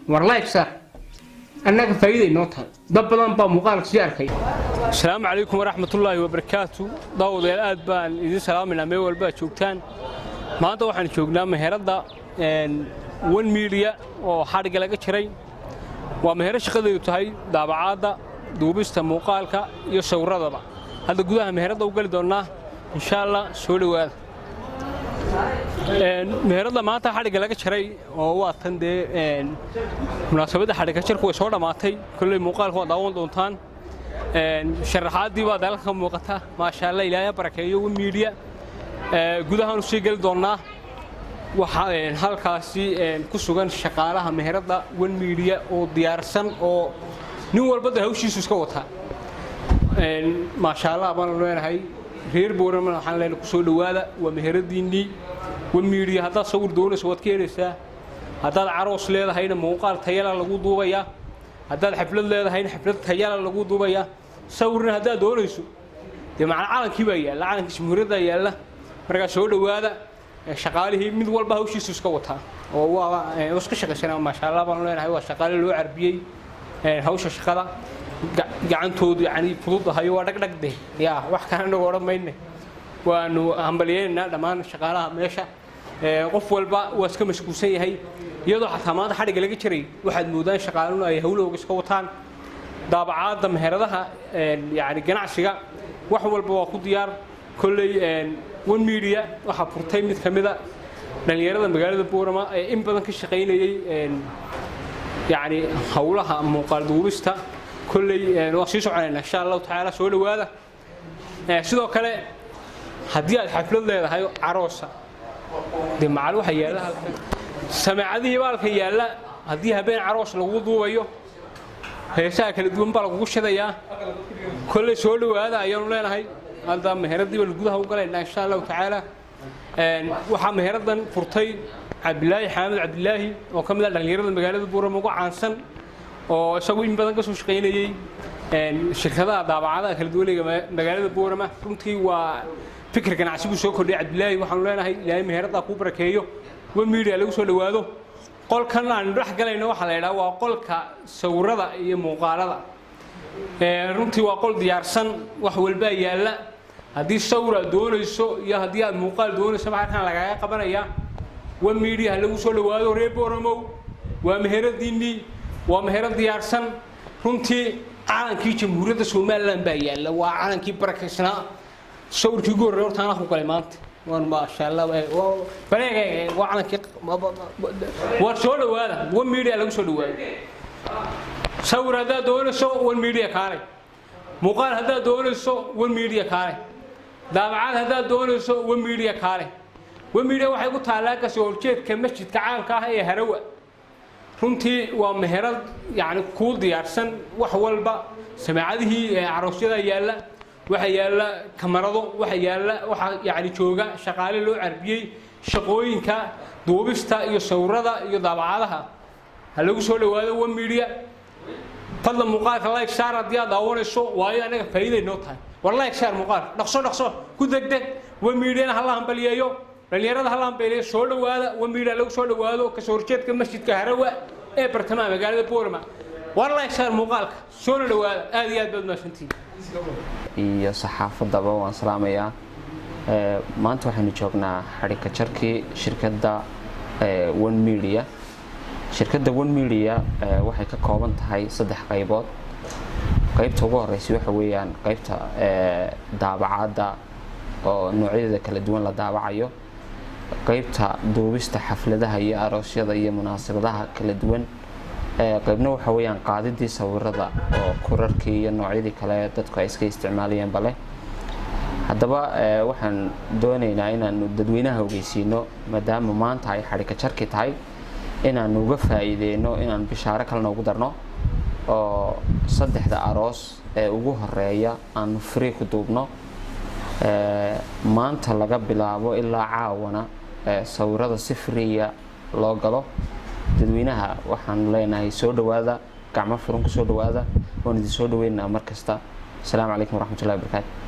War like saar, annaga faa'iiday noo tahay. Dad badan baa muuqaalka sii arkay. Asalaamu calaykum waraxmatullaahi wabarakaatu. Daawadayaal, aad baan idiin salaamaynaa meel walba aad joogtaan. Maanta waxaan joognaa meheradda One Media oo xadhigga laga jiray. Waa mehero shaqadeedu tahay daabacaadda, duubista muuqaalka iyo sawirradaba. Hadda gudaha meheradda u gali doonnaa, insha Allah. Soo dhowaada. Meheradda maanta xadhigga laga jaray oo waa tan. Dee munaasabadda xadhigga jarku way soo dhammaatay. Kolley muuqaalka waa daawan doontaan. Sharaxaaddii baa dalka ka muuqata. Maasha Allah, Ilaahay ha barakeeyo One Media. Gudahaan u sii geli doonnaa. Waxaa halkaasi ku sugan shaqaalaha meheradda One Media oo diyaarsan, oo nin walba de hawshiisu iska wataa. Maasha Allah baan leenahay. Reer Boorama waxaan leenahay, ku soo dhowaada, waa meheradiinnii One Media. Haddaad sawir doonayso, waad ka helaysaa. Haddaad aroos leedahayna, muuqaal tayala lagu duubayaa. Haddaad xaflad leedahayna, xaflad tayala lagu duubayaa. Sawirna haddaad doonayso, dee macna calankii baa yaalla, calankii jamhuuriyaddaa yaalla. Markaa soo dhowaada. Shaqaalihii mid walba hawshiisu iska wataa oo waa iska shaqaysanaa. Maasha Allah baanu leenahay. Waa shaqaale loo carbiyey hawsha shaqada, gacantoodu yani fududahayo, waa dhagdhagde ya. Wax kale anagu odhan mayne. Waanu hambalyeynaynaa dhammaan shaqaalaha meesha. Qof walba waa iska mashquulsan yahay, iyadoo xataa maanta xadhigga laga jiray waxaad moodaan shaqaaluna ay hawlahooga iska wataan. Daabacaadda, meheradaha, yani ganacsiga, wax walba waa ku diyaar. Kolley One Media waxaa furtay mid ka mida dhallinyarada magaalada Boorama ee in badan ka shaqaynayey yani howlaha muuqaal duubista. Kolley waa sii soconaynaa, insha Allahu tacaala. Soo dhowaada. Sidoo kale, haddii aad xaflad leedahay caroosa, dee macal waxa yaalla halkan samaacadihii baalka yaalla. Haddii habeen caroos lagu duubayo, heesaha kala duwan baa lagugu shidayaa. Kolley soo dhowaada ayaanu leenahay. Hadda meheradii baan gudaha u galaynaa, insha Allahu tacaala. Waxaa meheradan furtay Cabdilaahi Xaamed Cabdilaahi oo ka mid ah dhallinyarada magaalada Buurama ugu caansan, oo isagu in badan ka soo shaqaynayey shirkadaha daabacadaha kala duwan ee magaalada Buurama. Runtii waa fikir ganacsi buu soo kordhiyay Cabdilaahi. Waxaanu leenahay, Ilaahay meheraddaa kuu barakeeyo. One Media lagu soo dhowaado. Qolkan aan dhex galayno waxaa la yidhaha waa qolka sawirada iyo muuqaalada. Runtii waa qol diyaarsan, wax walbaa yaalla. Haddii sawir aad doonayso iyo haddii aad muuqaal doonayso, halkan lagaaga qabanayaa. One Media ha lagu soo dhowaado. Reer Boramow, waa meheradiinnii, waa meherad diyaarsan. Runtii calankii Jamhuuriyadda Somaliland baa yaalla, waa calankii barakaysnaa. Sawirkii ugu horreey horta anaa ku galay maanta. Waan maasha Allah, bareeg waa calankii. War soo dhowaada, One Media lagu soo dhowaado. Sawir haddaad doonayso, One Media kaalay. Muuqaal haddaad doonayso, One Media kaalay. Daabacaad haddaad doonayso, One Media kaalay. One Media waxay ku taallaa kasoo horjeedka masjidka caanka ah ee Harawa. Runtii waa meherad yacni kuu diyaarsan wax walba. Samaacadihii caroosyada yaalla, waxa yaalla kamarado, waxa yaalla, waxa yacni jooga shaqaale loo carbiyey shaqooyinka duubista iyo sawirada iyo daabacadaha. Ha lagu soo dhowaado One Media. Fadlan muuqaalka like saar haddii aad daawanayso, waayo anaga faa'iiday noo tahay. War like saar muuqaalka, dhaqso dhaqso, ku degdeg. One Mediana hala hambaliyeeyo, dhalinyarada hala hambaliyeeyo. Soo dhowaada, One Media lagu soo dhowaado, kasoo horjeedka masjidka Harawa ee bartamaha magaalada Boorama. War like saar muuqaalka, soona dhowaada. Aad iyo aad baad mahadsantihiin. Iyo saxaafadaba waan salaamayaa. Maanta waxaynu joognaa xadhigka jarkii shirkadda One Media. Shirkadda One Media waxay ka kooban tahay saddex qaybood. Qaybta ugu horeysa waxa weeyaan qaybta daabacaadda oo noocyadeeda kala duwan la daabacayo, qaybta duubista xafladaha iyo aroosyada iyo munaasabadaha kala duwan, qaybna waxa weeyaan qaadidii sawirada oo kurarkii iyo noocyadii kale dadku ay iska isticmaalayeen. Bale haddaba waxaan doonaynaa inaanu dadweynaha ogeysiino, maadaama maanta ay xadhika jarki tahay, inaanu uga faa'iideyno, inaan bishaaro kalena ugu darno oo saddexda aroos ee ugu horeeya aanu free ku duubno maanta laga bilaabo ilaa caawana, sawirada si free ah loo galo. Dadweynaha waxaanu leenahay, soo dhawaada, gacmo furan ku soo dhawaada. Waan idin soo dhaweynaynaa mar kasta. Asalaamu calaykum waraxmatullahi wabarakaatu.